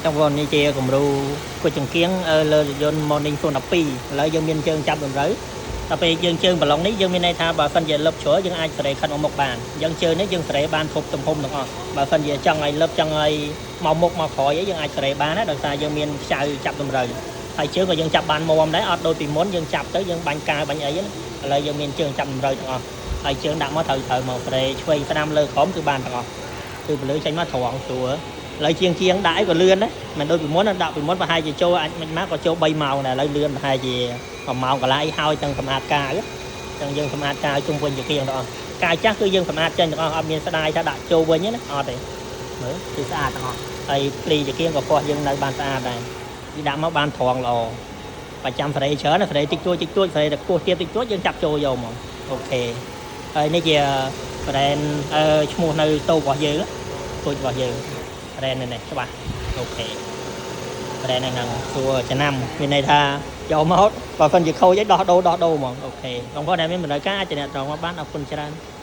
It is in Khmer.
បងប្អូននេះជាគំរូគុជចង្គៀងលើរថយន្ត Morning 012ឥឡូវយើងមានជើងចាប់តម្រូវដល់ពេលយើងជើងប្រឡងនេះយើងមានន័យថាបើសិនជាលឹបជ្រុលយើងអាចសេរីខិតមកមុខបានអញ្ចឹងជើងនេះយើងសេរីបានគ្រប់ទំហំទាំងអស់បើសិនជាចង់ឲ្យលឹបចង់ឲ្យមកមុខមកក្រោយអីយើងអាចសេរីបានណាដោយសារយើងមានខ្ចៅចាប់តម្រូវហើយជើងក៏យើងចាប់បានមុំដែរអត់ដូចពីមុនយើងចាប់ទៅយើងបាញ់កាវបាញ់អីណាឥឡូវយើងមានជើងចាប់តម្រូវទាំងអស់ហើយជើងដាក់មកត្រូវត្រូវមកសេរីឆ្វេងស្ដាំលើក្រោមគឺបានទាំងអស់គឺពលឺចេញមកត្រង់ស្រួល ឥឡូវជាងជាងដាក់អីក៏លឿនដែរមិនដូចពីមុនណាដាក់ពីមុនប្រហែលជាចូលអាចមិនមកក៏ចូល3ម៉ោងដែរឥឡូវលឿនប្រហែលជា1ម៉ោងកន្លះអីហើយទាំងសម្អាតកាវទាំងយើងសម្អាតកាវជុំវិញជាគៀងទាំងអស់កាវចាស់គឺយើងសម្អាតចេញទាំងអស់អត់មានស្ដាយថាដាក់ចូលវិញទេណាអត់ទេមើលគឺស្អាតទាំងអស់ហើយភ្លីជាគៀងក៏ពោះយើងនៅបានស្អាតដែរវាដាក់មកបានត្រង់ល្អប្រចាំសេរីច្រើនណាសេរីតិចតួចតិចតួចសេរីតែខ្ពស់ទៀតតិចតួចយើងចាប់ចូលយកហ្មង OK ហើយនេះជា brand អឺឈ្មោះនៅតូបរបស់យើងតូចរបស់យើង brand នេះច្បាស់ OK brand ហ្នឹងសួរចំណាំមានន័យថាយកមកបើសិនជាខូចអីដោះដូរដោះដូរហ្មង OK បងប្អូនដែលមានតម្រូវការអាចតំណត្រងមកបានអរគុណច្រើន។